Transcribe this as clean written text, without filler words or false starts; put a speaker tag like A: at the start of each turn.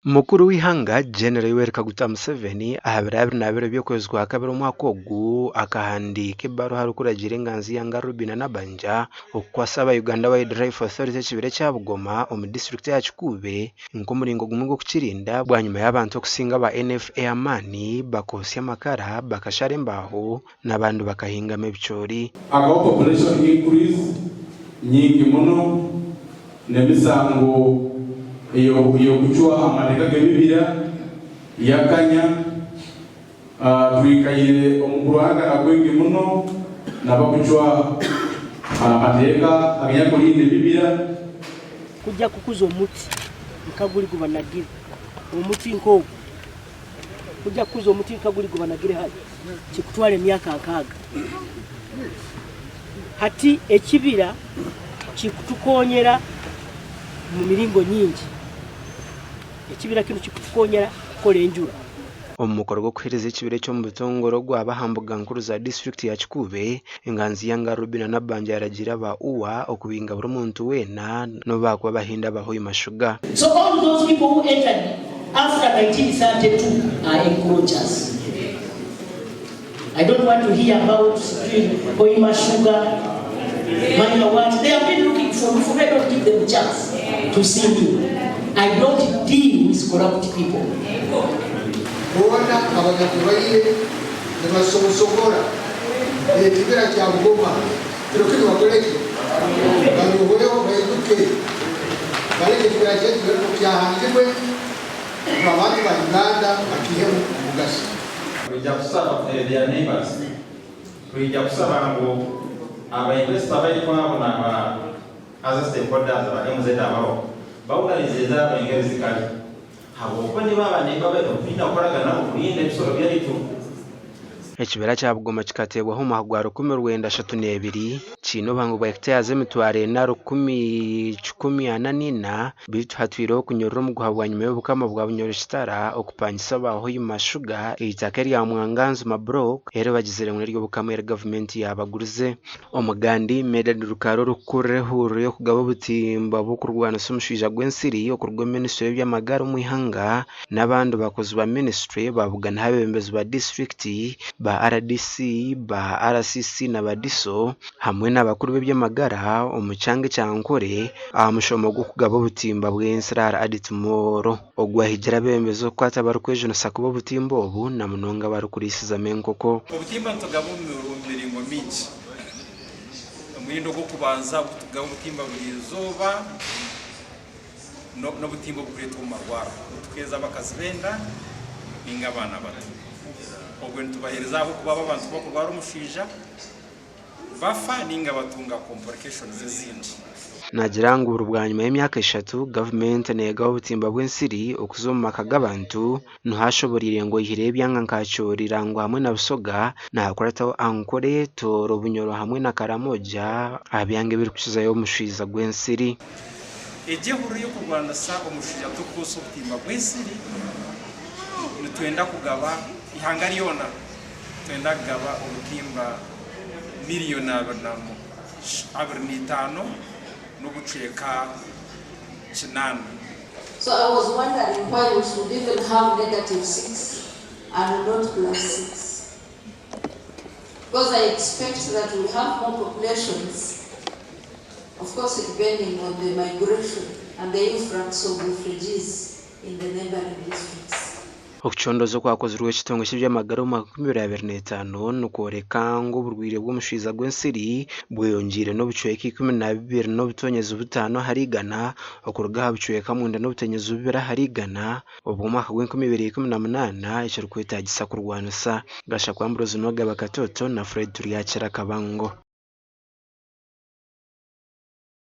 A: Mukuru w'eihanga Gen. Yoweri Kaguta Museveni aha biro 22 by'okwezi kwa kabiri omwaka ogu akahandiika ebaruha arikuragiira enganzi y'eihanga Robinah Nabbanja okukwasa aba Uganda Wildlife Authority ekibira ekya Bugoma omu disiturikiti eya Kikuube nk'omuringo gumwe gw'okukirinda bwanyima y'abantu okusinga aba NFA amaani bakootsya amakara, bakashara embaaho n'abandi bakahingamu ebicoori.
B: Hakabaho population increase nyingi muno n'emisango ey'okucwa amateeka g'ebibira yakanya. Twikaire omu kurwanagana kwingi muno n'abakucwa amateeka aganyakurinda ebibira.
C: Kujja kukuza omuti nka guri gubanagire omuti nk'ogu kujja kukuza omuti nka guri gubanagire hati kikutwara emyaka 60. Hati ekibira kikutukonyera mu miringo nyingi. Ekibira kinu kikutukonyera kukora enjura.
A: Omu mukoro gw'okuheereza ekibira eki omu butongore ogwaba aha mbuga nkuru za disiturikiti ya Kikuube, enganzi y'eihanga Robinah Nabbanja yaragiire aba UWA okubinga buri muntu weena n'obu baakuba Abahindi aba Hoima Sugar.
D: So all those people who entered after 1932 are encroachers. I don't want to hear about Hoima Sugar, Manya what. They have been looking for me. For me, I don't give them a chance to see me. I don't deal with corrupt people.
E: Boona abanyakubaire nibasoosogora ekibira kya Bugoma kiro kinu bakole ki? Baruhweho bairuke baleke ekibira kyaitu kyahangirwe ngu abantu ba Uganda bakihemu omugaso.
F: Twija kusaba their neighbors. Twija kusaba ngu aba investor baitu abo na ba other stakeholders ba MZ abaroho bawularize ezaabo engeri zikali habwokuba nibo aba neighbor baitu twina kukoragana nabo kurinda ebisoro byaitu.
A: Ekibira kya Bugoma kikateebwaho omu mwaka gwa 1932, kiine obuhango bwa hectares 41,144, beitu hatwireho okunyurura omuguha bwanyima y'Obukama bwa Bunyoro-Kitara okupangisa aba Hoima Sugar eitaka erya Mwanganzuma Block eri bagizire ngu n'ery'Obukama eri gavumenti yaabagurize. Omugandi Medard Rukaara orikukurira ehururu y'okugaba obutimba bw'okurwanisa omushaija gw'ensiri okuruga omu minisitule y'eby'amagara omu ihanga n'abandi bakozi ba minisitule baabuganaho abeebembezi ba disiturikiti, ba RDC, ba RCC na ba DISO hamwe n'abakuru b'eby'amagara omu kyanga ekya Ankole aha mushomo gw'okugaba obutimba bw'ensiri ahari Adit Mall. Ogu ahigire abeebembezi okukwata abarikwejunisa kuba obutimba obu na munonga abarikuriisizamu enkoko.
G: Obutimba nitugaba omu miringo mingi. Omuringo ogw'okubanza ogu tugaba obutimba buri izooba n'obutimba oburikureetwa omu marwariro obutukuheereza abakazi b'enda ninga abaana bato. Obwe nitubaheereza ahabw'okuba abo abantu kubakurwara omushaija bafa ninga batunga complications ezindi.
A: Naagira ngu buri bwanyima y'emyaka eshatu, gavumenti neegaha obutimba bw'ensiri okuza omu maka g'abantu Niho ashoboreire ngu oihireho ebyanga nka Acholi, Lango hamwe na Busoga, nahakurataho Ankole, Tooro, Bunyoro hamwe na Karamoja aha byanga ebirikukizayo omushwiza gw'ensiri.
G: Egi ehururu y'okurwanisa omushwija turikwotsya obutimba bw'ensiri, nitwenda kugaba eihanga ryona, nitwenda kugaba obutimba miriyoni 25 n'obucweka 8.
H: So I was wondering why we should even have negative 6 and not plus 6. Because I expect that we have more populations, of course depending on the migration and the influx of refugees in the neighboring districts.
A: Okucondooza okwakozirwe ekitongore ky'eby'amagara omu mwaka 2025 nikworeka ngu oburwaire bw'omushwiza gw'ensiri bweyongyeire n'obucweka 12.5 ahari igana okuruga aha bucweka 9.2 ahari igana obw'omwaka gw'enkumibiri ikumi na munaana ekirikwetaagisa kurwanisa. Gashakwa Ambrose Nuwagaba Katoto na Fred Turyakira Kabango.